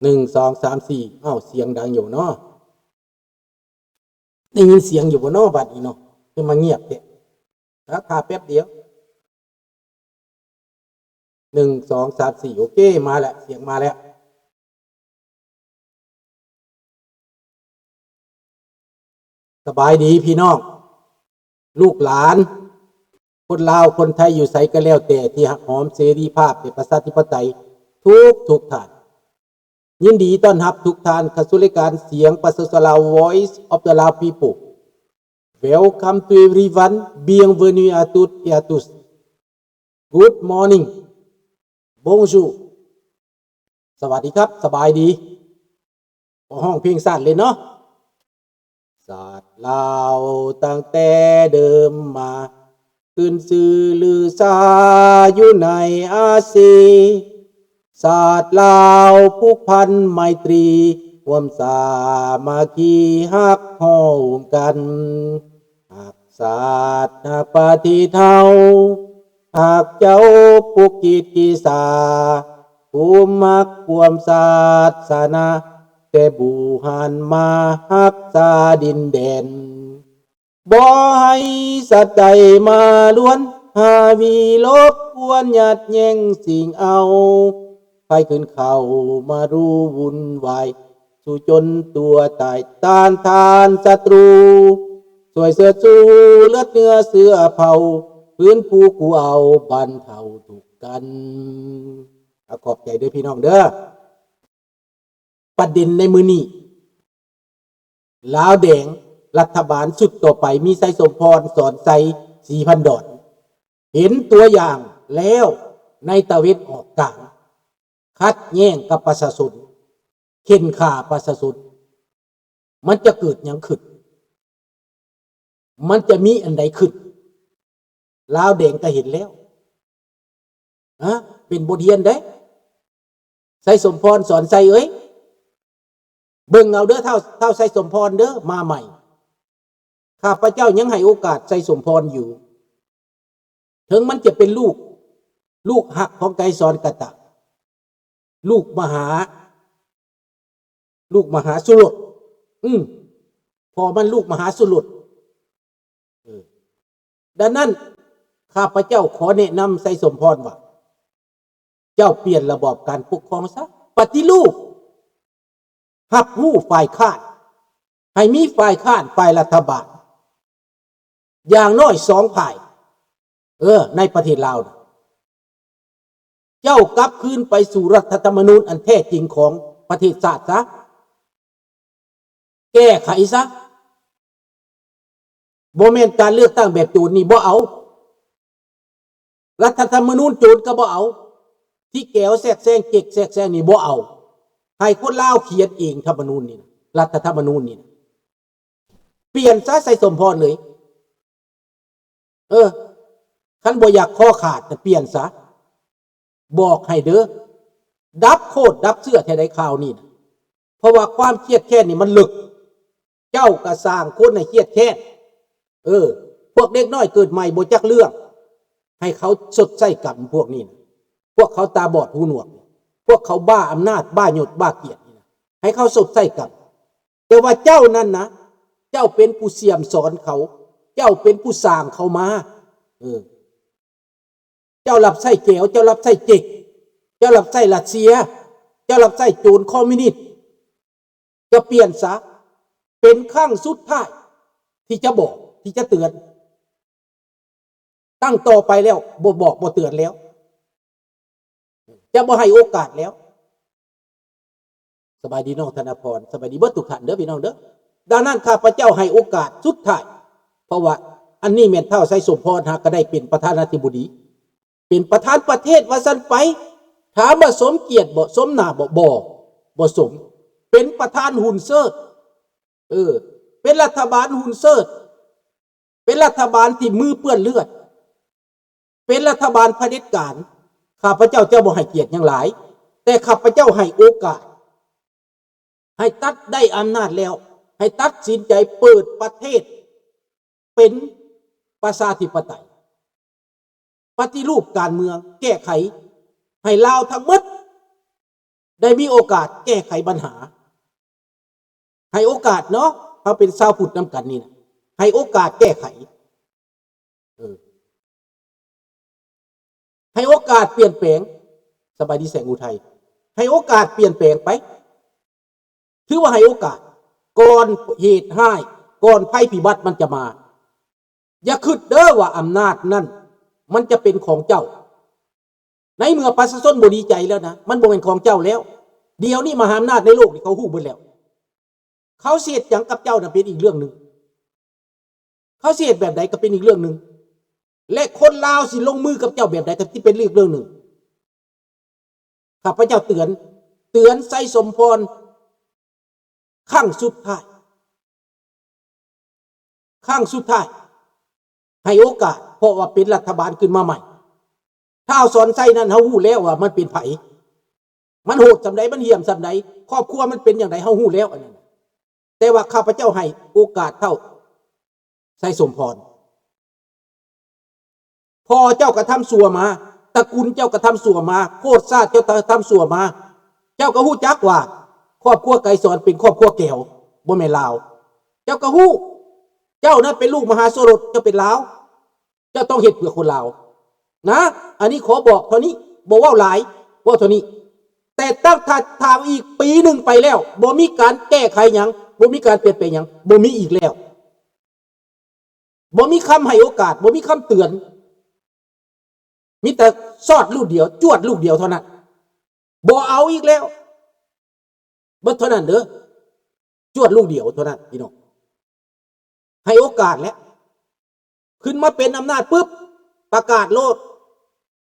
ໜຶ່ງ ສອງ ສາມ ສີ່ ອ້າວ ສຽງດັງຢູ່ເນາະ ໄດ້ຍິນສຽງຢູ່ບໍ່ເນາະ ບັດນີ້ເນາະ ຄືມາງຽບແທ້? ຖ້າ ຖ້າແປັບດຽວ ໜຶ່ງ ສອງ ສາມ ສີ່ ໂອເຄ ມາແລ້ວ ສຽງມາແລ້ວ. ສະບາຍດີພີ່ນ້ອງ ລູກຫຼານ ຄົນລາວ ຄົນໄທ ຢູ່ໃສກໍແລ້ວແຕ່ ທີ່ຮັກຫອມເສລີພາບ ແລະ ປະຊາທິປະໄຕ ທຸກໆທ່ານ. ຍິນດີຕ້ອນຮັບທຸກທ່ານເຂົ້າສູ່ລາຍການສຽງປະຊາຊົນລາວ Voice of the Lao People. Welcome to everyone. Bienvenue à toutes et à tous. Good morning. Bonjour. ສະຫວັດດີຄັບ ສະບາຍດີ. ຂໍຮ້ອງເພງຊາດເລີຍເນາະ. ຊາດລາວຕັ້ງແຕ່ເດີມມາ ຂຶ້ນຊື່ລືຊາຢູ່ໃນອາຊີ. ຊາດລາວຜູກພັນໄມຕີ ຮ່ວມສາມັກຄີຮັກຮ່ວມກັນ. ຮັກຊາດຮັກປະເທດເຮົາ ຮັກເຈົ້າຜູ້ກິດຕິສາ ຜູ້ມັກຄວາມສາສະໜາ ແຕ່ບູຮານມາຮັກສາດິນແດນ. ບໍ່ໃຫ້ສັດໃດມາລວນ ຫາວີລົບກວນ ຍາດແຍ່ງຊິງເອົາ ໃຜຂຶ້ນເຂົ້າມາຮູ້ວຸ່ນວາຍ ສູ້ຈົນຕົວຕາຍ ຕ້ານທານສັດຕູ ຊ່ວຍເຊີດຊູເລືອດເນື້ອເຊື້ອເຜົ່າ ຟື້ນຟູກູ້ເອົາບັນເທົາທຸກກັນ. ອາ ຂອບໃຈເດີພີ່ນ້ອງເດີ. ປະເດັນໃນມື້ນີ້ ລາວແດງ ລັດຖະບານຊຸດຕໍ່ໄປ ມີໄຊສົມພອນ ສອນໄຊ ສີພັນດອນ ເຫັນຕົວຢ່າງແລ້ວໃນຕາເວັນອອກກາງ ຂັດແຍ່ງກັບປະຊາຊົນ ເຂັ່ນຂ້າປະຊາຊົນ ມັນຈະເກີດຫຍັງຂຶ້ນ? ມັນຈະມີອັນໃດຂຶ້ນ? ລາວແດງກໍເຫັນແລ້ວ ຮະ ເປັນບົດຮຽນເດ້ ໄຊສົມພອນ ສອນໄຊເອີຍ ເບິ່ງເອົາເດີ ທ້າວ ທ້າວໄຊສົມພອນເດີ ມາໃໝ່ ຂ້າພະເຈົ້າຍັງໃຫ້ໂອກາດໄຊສົມພອນຢູ່ ເຖິງມັນຈະເປັນລູກ ລູກຮັກຂອງໄກສອນກະຕະ ລູກມະຫາ ລູກມະຫາສຸລົດ ອືມ ພໍ່ມັນລູກມະຫາສຸລົດ ເອີ ດັ່ງນັ້ນ ຂ້າພະເຈົ້າຂໍແນະນຳໄຊສົມພອນວ່າ ເຈົ້າປ່ຽນລະບອບການປົກຄອງຊະ ປະຕິຮູບ ຮັບຮູ້ຝ່າຍຄ້ານ ໃຫ້ມີຝ່າຍຄ້ານ ຝ່າຍລັດຖະບານ ຢ່າງໜ້ອຍສອງຝ່າຍ ເອີ ໃນປະເທດລາວນະ ເຈົ້າກັບຄືນໄປສູ່ລັດຖະທຳມະນູນອັນແທ້ຈິງຂອງປະເທດຊາດຊະ ແກ້ໄຂຊະ ບໍ່ແມ່ນການເລືອກຕັ້ງແບບໂຈນນີ້ບໍ່ເອົາ ລັດຖະທຳມະນູນໂຈນກໍບໍ່ເອົາ ທີ່ແກວແຊກແຊງ ເຈັກແຊກແຊງນີ້ບໍ່ເອົາ ໃຫ້ຄົນລາວຂຽນເອງທຳມະນູນນີ້ນະ ລັດຖະທຳມະນູນນີ້ນະ ປ່ຽນຊະ ໄຊສົມພອນເອີຍ ເອີ ຄັນບໍ່ຢາກຄໍຂາດນະ ປ່ຽນຊະ ບອກໃຫ້ເດີ ດັບໂຄດດັບເຊື້ອແທ້ໃດຂ່າວນີ້ນະ ເພາະວ່າຄວາມຄຽດແຄ້ນນີ້ມັນເລິກ ເຈົ້າກະສ້າງຄົນໃຫ້ຄຽດແຄ້ນ ເອີ ພວກເດັກນ້ອຍເກີດໃໝ່ບໍ່ຈັກເລື່ອງ ໃຫ້ເຂົາຊົດໃຊ້ກຳພວກນີ້ນະ ພວກເຂົາຕາບອດຫູໜວກ ພວກເຂົາບ້າອຳນາດ ບ້າຍົດ ບ້າກຽດນີ້ນະ ໃຫ້ເຂົາຊົດໃຊ້ກຳ ແຕ່ວ່າເຈົ້ານັ້ນນະ ເຈົ້າເປັນຜູ້ສ່ຽມສອນເຂົາ ເຈົ້າເປັນຜູ້ສ້າງເຂົາມາ ເອີ ເຈົ້າຮັບໃຊ້ແກວ ເຈົ້າຮັບໃຊ້ເຈັກ ເຈົ້າຮັບໃຊ້ຣັດເຊຍ ເຈົ້າຮັບໃຊ້ໂຈນຄອມມິວນິດ ຈະປ່ຽນຊະ ເປັນຄັ້ງສຸດທ້າຍທີ່ຈະບອກ ທີ່ຈະເຕືອນ ຄັ້ງຕໍ່ໄປແລ້ວ ບໍ່ບອກ ບໍ່ເຕືອນແລ້ວ ຈະບໍ່ໃຫ້ໂອກາດແລ້ວ. ສະບາຍດີນ້ອງທະນະພອນ ສະບາຍດີເບິດທຸກທ່ານເດີພີ່ນ້ອງເດີ. ດັ່ງນັ້ນ ຂ້າພະເຈົ້າໃຫ້ໂອກາດສຸດທ້າຍ ເພາະວ່າອັນນີ້ແມ່ນທ້າວໄຊສົມພອນຫາກະໄດ້ເປັນປະທານາທິບໍດີ ເປັນປະທານປະເທດວ່າຊັ້ນໄປ. ຖາມວ່າສົມກຽດບໍ່? ສົມໜ້າບໍ່? ບໍ່ ບໍ່ສົມ. ເປັນປະທານຫຸ້ນເຊີດ ເອີ ເປັນລັດຖະບານຫຸ້ນເຊີດ ເປັນລັດຖະບານທີ່ມືເປື້ອນເລືອດ ເປັນລັດຖະບານຜະເດັດການ. ຂ້າພະເຈົ້າຈະບໍ່ໃຫ້ກຽດຫຍັງຫຼາຍ ແຕ່ຂ້າພະເຈົ້າໃຫ້ໂອກາດ ໃຫ້ຕັດໄດ້ອຳນາດແລ້ວ ໃຫ້ຕັດສິນໃຈເປີດປະເທດເປັນປະຊາທິປະໄຕ ປະຕິຮູບການເມືອງ ແກ້ໄຂໃຫ້ລາວທັງໝົດ ໄດ້ມີໂອກາດແກ້ໄຂບັນຫາ. ໃຫ້ໂອກາດເນາະ, ເຮົາເປັນຊາວພຸດນຳກັນນີ້ນະ, ໃຫ້ໂອກາດແກ້ໄຂ ເອີ ໃຫ້ໂອກາດປ່ຽນແປງ. ສະບາຍດີແສງອຸໄທ. ໃຫ້ໂອກາດປ່ຽນແປງໄປ. ຖືວ່າໃຫ້ໂອກາດ. ກ່ອນເຫດຮ້າຍ, ກ່ອນໄພພິບັດມັນຈະມາ, ຢ່າຄິດເດີວ່າອຳນາດນັ້ນມັນຈະເປັນຂອງເຈົ້າ. ໃນເມື່ອປະຊາຊົນບໍ່ດີໃຈແລ້ວນະ, ມັນບໍ່ແມ່ນຂອງເຈົ້າແລ້ວ. ດຽວນີ້ມະຫາອຳນາດໃນໂລກນີ້ເຂົາຮູ້ເບິດແລ້ວ. ເຂົາຊິເຮັດຫຍັງກັບເຈົ້ານະເປັນອີກເລື່ອງໜຶ່ງ. ເຂົາຊິເຮັດແບບໃດກໍເປັນອີກເລື່ອງໜຶ່ງ. ແລະ ຄົນລາວຊິລົງມືກັບເຈົ້າແບບໃດກໍຊິເປັນອີກເລື່ອງໜຶ່ງ. ຂ້າພະເຈົ້າເຕືອນ, ເຕືອນໄຊສົມພອນຄັ້ງສຸດທ້າຍ. ຄັ້ງສຸດທ້າຍ ໃຫ້ໂອກາດ, ເພາະວ່າເປັນລັດຖະບານຂຶ້ນມາໃໝ່. ທ້າວສອນໄຊນັ້ນ ເຮົາຮູ້ແລ້ວວ່າມັນເປັນໃຜ, ມັນໂຫດສ່ຳໃດ, ມັນຫ່ຽມສ່ຳໃດ, ຄອບຄົວມັນເປັນຢ່າງໃດ, ເຮົາຮູ້ແລ້ວອັນນັ້ນ. ແຕ່ວ່າຂ້າພະເຈົ້າໃຫ້ໂອກາດທ້າວໄຊສົມພອນ. ພໍ່ເຈົ້າກະທຳຊົ່ວມາ, ຕະກຸນເຈົ້າກະທຳຊົ່ວມາ, ໂຄດຊາດເຈົ້າກະທຳຊົ່ວມາ. ເຈົ້າກະຮູ້ຈັກວ່າຄອບຄົວໄກສອນເປັນຄອບຄົວແກວ, ບໍ່ແມ່ນລາວ. ເຈົ້າກະຮູ້, ເຈົ້ານັ້ນເປັນລູກມະຫາໂສລົດ, ເຈົ້າເປັນລາວ, ເຈົ້າຕ້ອງເຮັດເພື່ອຄົນລາວນະ. ອັນນີ້ຂໍບອກເທົ່ານີ້, ບໍ່ເວົ້າຫຼາຍ, ເວົ້າເທົ່ານີ້. ແຕ່ຕັ້ງຖ້າ ຖ້າອີກປີໜຶ່ງໄປແລ້ວ ບໍ່ມີການແກ້ໄຂຫຍັງ, ບໍ່ມີການປ່ຽນແປງຫຍັງ, ບໍ່ມີອີກແລ້ວ. ບໍ່ມີຄຳໃຫ້ໂອກາດ, ບໍ່ມີຄຳເຕືອນ, ມີແຕ່ຊອດລູກດຽວ, ຈວດລູກດຽວເທົ່ານັ້ນ, ບໍ່ເອົາອີກແລ້ວ. ເບິດເທົ່ານັ້ນເດີ, ຈວດລູກດຽວເທົ່ານັ້ນພີ່ນ້ອງ. ໃຫ້ໂອກາດແຫຼະ, ຂຶ້ນມາເປັນອຳນາດປຶບ ປະກາດໂລດ,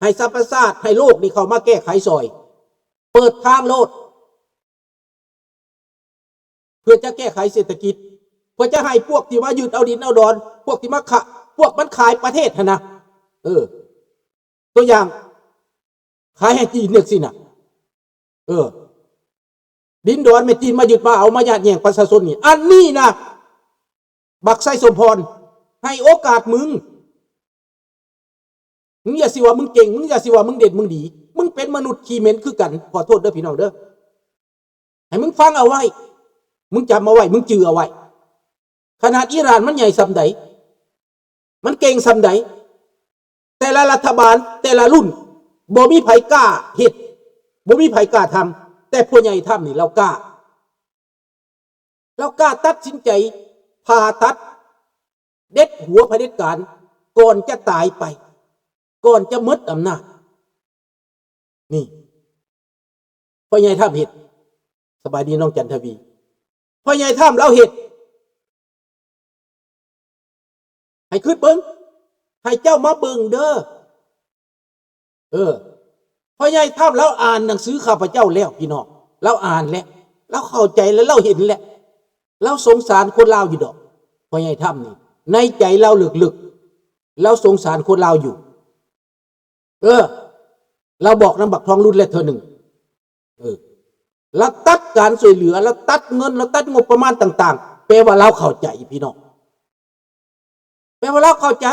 ໃຫ້ສະຫະປະຊາຊາດ, ໃຫ້ໂລກນີ້ເຂົ້າມາແກ້ໄຂຊ່ອຍ, ເປີດທາງໂລດ. ເພື່ອຈະແກ້ໄຂເສດຖະກິດ, ເພື່ອຈະໃຫ້ພວກທີ່ມາຍຶດເອົາດິນເອົາດອນ, ພວກທີ່ມາຂະ ພວກມັນຂາຍປະເທດຫັ້ນນະ, ເອີ ຕົວຢ່າງ ຂາຍໃຫ້ຈີນຈັ່ງຊີ້ນະ, ເອີ ດິນດອນແມ່ນຈີນມາຍຶດມາເອົາ ມາຍາດແຍ່ງປະຊາຊົນນີ້. ອັນນີ້ນະ ບັກໄຊສົມພອນ ໃຫ້ໂອກາດມຶງ. ມຶງຢ່າຊິວ່າມຶງເກັ່ງ, ມຶງຢ່າຊິວ່າມຶງເດັ່ນ, ມຶງດີ, ມຶງເປັນມະນຸດຂີ້ເໝັນຄືກັນ. ຂໍໂທດເດີພີ່ນ້ອງເດີ, ໃຫ້ມຶງຟັງເອົາໄວ້, ມຶງຈຳເອົາໄວ້, ມຶງຈື່ເອົາໄວ້. ຂະໜາດອີຣານມັນໃຫຍ່ສ່ຳໃດ, ມັນເກັ່ງສ່ຳໃດ, ແຕ່ລະລັດຖະບານ, ແຕ່ລະລຸ້ນ, ບໍ່ມີໃຜກ້າເຮັດ, ບໍ່ມີໃຜກ້າທຳ, ແຕ່ພໍ່ໃຫຍ່ທຳນີ້ລາວກ້າ. ລາວກ້າຕັດສິນໃຈຜ່າຕັດເດັດຫົວຜະເດັດການ ກ່ອນຈະຕາຍໄປ, ກ່ອນຈະໝົດອຳນາດ. ນີ້ ພໍ່ໃຫຍ່ທຳເຮັດ. ສະບາຍດີນ້ອງຈັນທະວີ. ພໍ່ໃຫຍ່ທຳລາວເຮັດ. ໃຫ້ຄິດເບິ່ງ, ໃຫ້ເຈົ້າມາເບິ່ງເດີ. ເອີ ພໍ່ໃຫຍ່ທຳລາວອ່ານໜັງສືຂ້າພະເຈົ້າແລ້ວພີ່ນ້ອງ, ລາວອ່ານແລ້ວ, ລາວເຂົ້າໃຈແລ້ວ, ລາວເຫັນແລ້ວ. ລາວສົງສານຄົນລາວຢູ່ດອກ. ພໍ່ໃຫຍ່ທຳນີ້ ໃນໃຈລາວເລິກໆ ລາວສົງສານຄົນລາວຢູ່. ເອີ ລາວບອກນຳບັກທອງລຸນແລ້ວເທື່ອໜຶ່ງ. ເອີ ລາວຕັດການຊ່ວຍເຫຼືອ, ລາວຕັດເງິນ, ລາວຕັດງົບປະມານຕ່າງໆ. ແປວ່າລາວເຂົ້າໃຈພີ່ນ້ອງ, ແປວ່າລາວເຂົ້າໃຈ.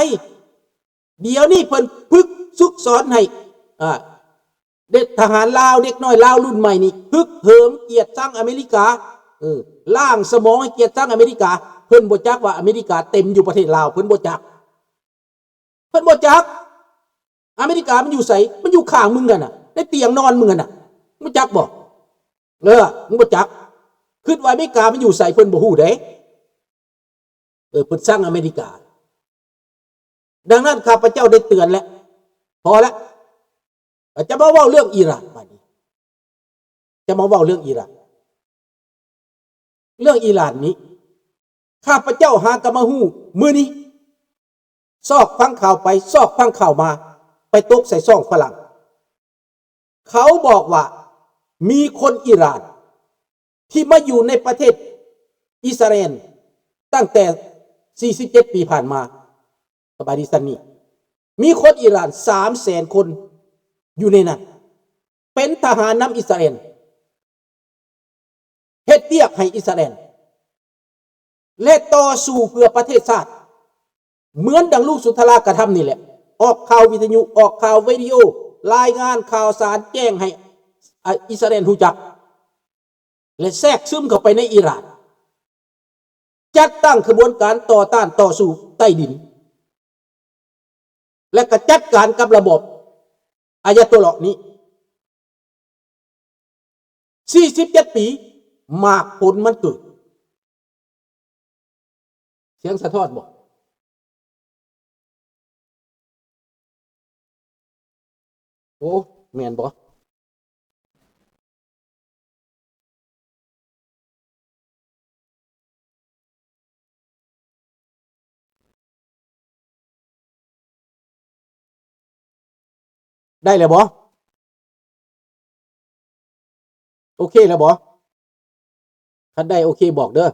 ດຽວນີ້ເພິ່ນຝຶກຝຶກສອນໃຫ້ ອ່າ ເດັກທະຫານລາວ, ເດັກນ້ອຍລາວລຸ້ນໃໝ່ນີ້ ຮຶກເຫີມກຽດຊັງອາເມລິກາ, ເອີ ລ້າງສະໝອງໃຫ້ກຽດຊັງອາເມລິກາ. ເພິ່ນບໍ່ຈັກວ່າອາເມລິກາເຕັມຢູ່ປະເທດລາວ, ເພິ່ນບໍ່ຈັກ. ເພິ່ນບໍ່ຈັກ. ອາເມລິກາມັນຢູ່ໃສ? ມັນຢູ່ຂ້າງມຶງຫັ້ນນະ, ໃນຕຽງນອນມຶງຫັ້ນນະ. ຮູ້ຈັກບໍ່? ເອີ ມຶງບໍ່ຈັກ. ຄິດວ່າອາເມລິກາມັນຢູ່ໃສ? ເພິ່ນບໍ່ຮູ້ເດ້. ເອີ ເພິ່ນຊັງອາເມລິກາ. ດັ່ງນັ້ນ ຂ້າພະເຈົ້າໄດ້ເຕືອນແລ້ວ. ພໍແລ້ວ. ຈະມາເວົ້າເລື່ອງອີຣານບາດນີ້. ຈະມາເວົ້າເລື່ອງອີຣານ. ເລື່ອງອີຣານນີ້ ຂ້າພະເຈົ້າຫາກໍມາຮູ້ມື້ນີ້. ຊອກຟັງຂ່າວໄປ ຊອກຟັງຂ່າວມາ, ໄປຕົກໃສ່ຊ່ອງຝຣັ່ງ. ເຂົາບອກວ່າມີຄົນອີຣານທີ່ມາຢູ່ໃນປະເທດອິດສະຣາເອນຕັ້ງແຕ່ສີ່ສິບເຈັດປີຜ່ານມາ. ສະບາຍດີຊັນນີ້. ມີຄົນອີຣານສາມແສນຄົນຢູ່ໃນນັ້ນ, ເປັນທະຫານນຳອິດສະຣາເອນ, ເຮັດວຽກໃຫ້ອິດສະຣາເອນ ແລະ ຕໍ່ສູ້ເພື່ອປະເທດຊາດ ເໝືອນດັ່ງລຸງສຸນທະລາກະທຳນີ້ແຫຼະ. ອອກຂ່າວວິທະຍຸ, ອອກຂ່າວວິດີໂອ, ລາຍງານຂ່າວສານແຈ້ງໃຫ້ ອາ ອິດສະຣາແອນຮູ້ຈັກ ແລະ ແຊກຊຶມເຂົ້າໄປໃນອີຣານ, ຈັດຕັ້ງຂະບວນການຕໍ່ຕ້ານຕໍ່ສູ້ໃຕ້ດິນ ແລະ ກະຈັດການກັບລະບອບອາຍາໂຕເລາະນີ້. ສີ່ສິບເຈັດປີ ໝາກຜົນມັນເກີດ. ສຽງສະທ້ອນບໍ? ໂອ້ ແມ່ນບໍ? ໄດ້ແລ້ວບໍ? ໂອເຄແລ້ວບໍ? ຄັນໄດ້ໂອເຄບອກເດີ.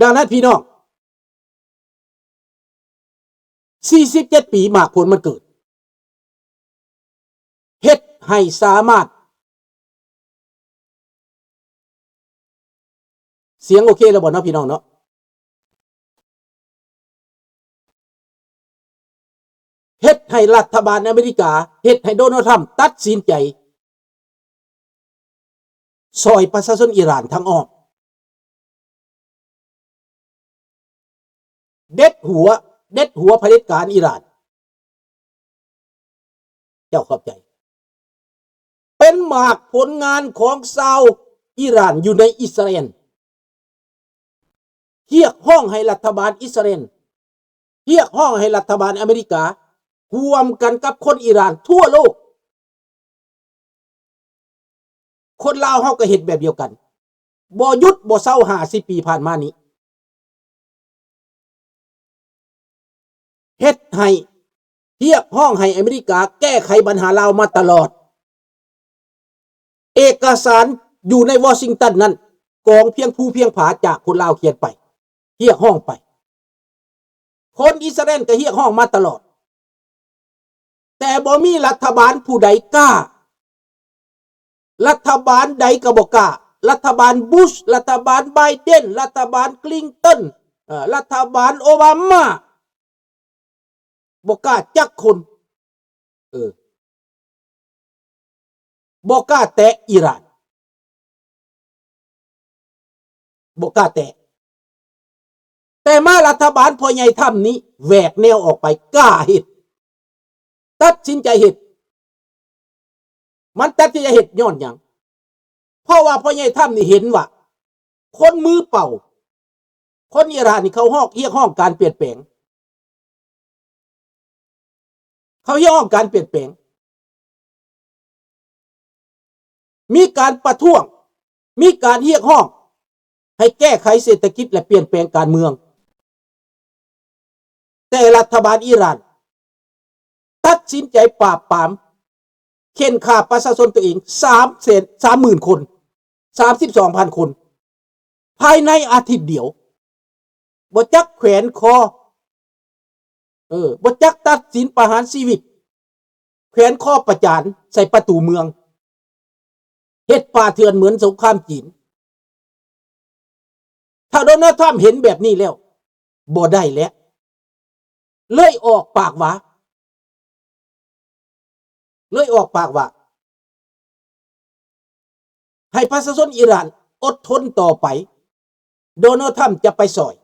ດັ່ງນັ້ນພີ່ນ້ອງ ສີ່ສິບເຈັດປີ ໝາກຜົນມັນເກີດ ເຮັດໃຫ້ສາມາດ ສຽງໂອເຄແລ້ວບໍ່ເນາະ ພີ່ນ້ອງເນາະ? ເຮັດໃຫ້ລັດຖະບານອາເມລິກາ ເຮັດໃຫ້ໂດນັລ ທຣຳ ຕັດສິນໃຈຊ່ອຍປະຊາຊົນອີຣານທາງອ້ອມ ເດັດຫົວ ເດັດຫົວຜະເດັດການອີຣານ. ເຈົ້າຂອບໃຈ. ເປັນໝາກຜົນງານຂອງຊາວອີຣານຢູ່ໃນອິດສະຣາແອນ. ຮຽກຮ້ອງໃຫ້ລັດຖະບານອິດສະຣາແອນ, ຮຽກຮ້ອງໃຫ້ລັດຖະບານອາເມລິກາ ຮ່ວມກັນກັບຄົນອີຣານທົ່ວໂລກ. ຄົນລາວເຮົາກໍເຮັດແບບດຽວກັນ ບໍ່ຢຸດບໍ່ເຊົາ ຫ້າສິບປີຜ່ານມານີ້ ເຮັດໃຫ້ ຮຽກຮ້ອງໃຫ້ອາເມລິກາແກ້ໄຂບັນຫາລາວມາຕະຫຼອດ. ເອກະສານຢູ່ໃນວໍຊິງຕັນນັ້ນ ກອງພຽງພູພຽງຜາຈາກຄົນລາວຂຽນໄປ ຮຽກຮ້ອງໄປ. ຄົນອິດສະຣາແອນກໍຮຽກຮ້ອງມາຕະຫຼອດ ແຕ່ບໍ່ມີລັດຖະບານຜູ້ໃດກ້າ. ລັດຖະບານໃດກໍບໍ່ກ້າ. ລັດຖະບານບຸຊ, ລັດຖະບານໄບເດັນ, ລັດຖະບານຄລິງຕັນ, ເອີ ລັດຖະບານໂອບາມາ ບໍ່ກ້າຈັກຄົນ. ເອີ ບໍ່ກ້າແຕະອີຣານ. ບໍ່ກ້າແຕະ. ແຕ່ມາລັດຖະບານພໍ່ໃຫຍ່ທຣຳນີ້ ແຫວກແນວອອກໄປ ກ້າເຮັດ. ຕັດສິນໃຈເຮັດ. ມັນຕັດສິນໃຈເຮັດຍ້ອນຫຍັງ? ເພາະວ່າພໍ່ໃຫຍ່ທຣຳນີ້ເຫັນວ່າ ຄົນມືເປົ່າ ຄົນອີຣານນີ້ເຂົາຮອກ ຮຽກຮ້ອງການປ່ຽນແປງ. ເຂົາຮຽກຮ້ອງການປ່ຽນແປງ. ມີການປະທ້ວງ, ມີການຮຽກຮ້ອງໃຫ້ແກ້ໄຂເສດຖະກິດ ແລະ ປ່ຽນແປງການເມືອງ. ແຕ່ລັດຖະບານອີຣານຕັດສິນໃຈປາບປາມ ເຂັ່ນຂ້າປະຊາຊົນຕົວເອງ ສາມແສນ ສາມໝື່ນຄົນ, ສາມສິບສອງພັນຄົນ ພາຍໃນອາທິດດຽວ. ບໍ່ຈັກແຂວນຄໍ, ເອີ ບໍ່ຈັກຕັດສິນປະຫານຊີວິດ, ແຂວນຄໍປະຈານໃສ່ປະຕູເມືອງ, ເຮັດປ່າເຖື່ອນເໝືອນສົງຄາມຈີນ. ຖ້າໂດນັລ ທຣຳ ເຫັນແບບນີ້ແລ້ວ ບໍ່ໄດ້ແລ້ວ, ເລີຍອອກປາກວ່າ ເລີຍອອກປາກວ່າ ໃຫ້ປະຊາຊົນອີຣານອົດທົນຕໍ່ໄປ, ໂດນັລ ທຣຳ ຈະໄປຊ່ອຍ,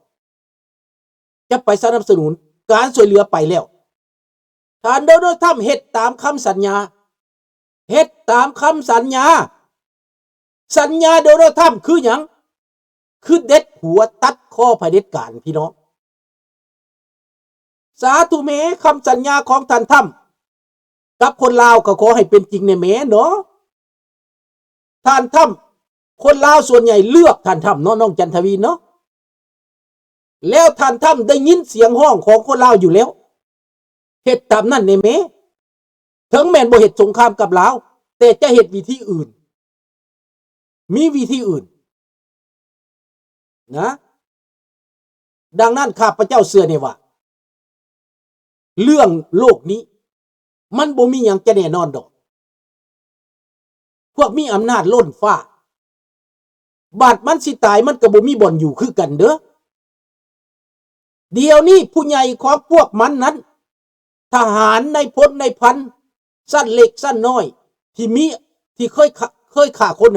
ຈະໄປສະໜັບສະໜູນການຊ່ວຍເຫຼືອໄປແລ້ວ. ທ່ານໂດນັລ ທຣຳ ເຮັດຕາມຄຳສັນຍາ, ເຮັດຕາມຄຳສັນຍາ. ສັນຍາໂດນັລ ທຣຳ ຄືຫຍັງ? ຄືເດັດຫົວຕັດຄໍຜະເດັດການ ພີ່ນ້ອງ. ສາທຸແມ້, ຄຳສັນຍາຂອງທ່ານທຣຳກັບຄົນລາວກໍຂໍໃຫ້ເປັນຈິງແດ່ແມ້ເນາະ. ທ່ານທຣຳ, ຄົນລາວສ່ວນໃຫຍ່ເລືອກທ່ານທຣຳເນາະ ນ້ອງຈັນທະວີເນາະ. ແລ້ວທ່ານທຣຳໄດ້ຍິນສຽງຮ້ອງຂອງຄົນລາວຢູ່ແລ້ວ, ເຮັດຕາມນັ້ນແດ່ແມ້. ເຖິງແມ່ນບໍ່ເຮັດສົງຄາມກັບລາວ, ແຕ່ຈະເຮັດວິທີອື່ນ. ມີວິທີອື່ນນະ. ດັ່ງນັ້ນ ຂ້າພະເຈົ້າເຊື່ອແນ່ວ່າ ເລື່ອງໂລກນີ້ ມັນບໍ່ມີຫຍັງຈະແນ່ນອນດອກ. ພວກມີອຳນາດລົ້ນຟ້າ ບາດມັນຊິຕາຍ ມັນກໍບໍ່ມີບ່ອນຢູ່ຄືກັນເດີ້. ດຽວນີ້ຜູ້ໃຫຍ່ຂອງພວກມັນນັ້ນ ທະຫານ, ນາຍພົນ, ນາຍພັນ, ຊັ້ນເລັກ, ຊັ້ນນ້ອຍ, ທີ່ມີ ທີ່ເຄີຍຂ້າ ເຄີຍຂ້າຄົນ